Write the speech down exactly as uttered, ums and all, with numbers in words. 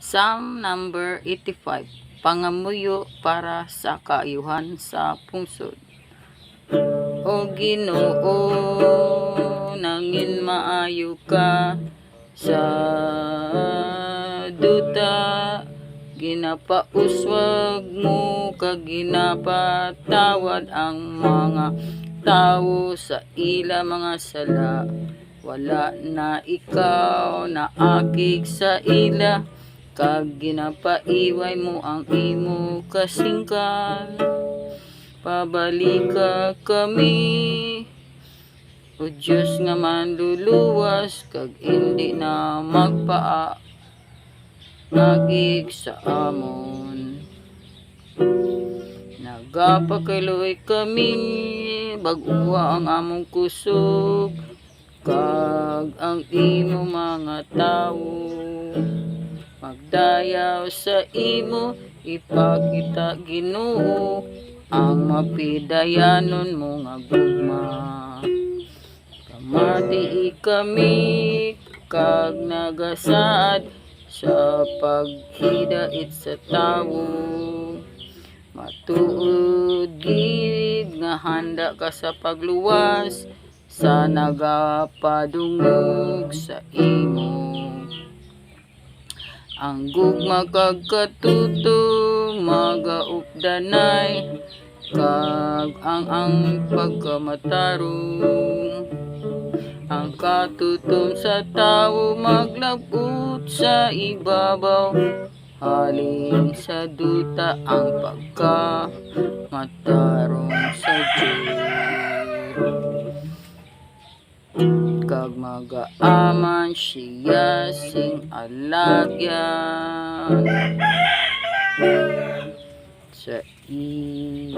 Psalm number eighty-five, Pangamuyo para sa Kaayuhan sa Pungsod. O Ginoo, nangin maayo ka sa duta, ginapauswag mo kag ginapatawad ang mga tawo sa ila mga sala. Wala na ikaw naakig sa ila, kag ginapaiway mo ang imo kasingkal. Pabalika kami, O Dios nga manluluwas, kag indi na magpaangagig sa amon. Nagapakayluoy kami, bag-oha ang among kusog, kag ang imo mga tawo magdayaw sa imo. Ipakita, Ginoo, ang mapidayanon mo nga gugma. Pamatii kami kag nagasaad sa paghidait sa tawo. Matuod gid nga handa ka sa pagluwas sa nagapadungog sa imo. Ang gugma kag katutom magaupdanay, kag ang, ang pagkamatarong. Ang katutom sa tawo maglab-ot sa ibabaw, halin sa duta ang pagkamatarong sa Dios. Kag magaaman siya sing alagyan sa iya.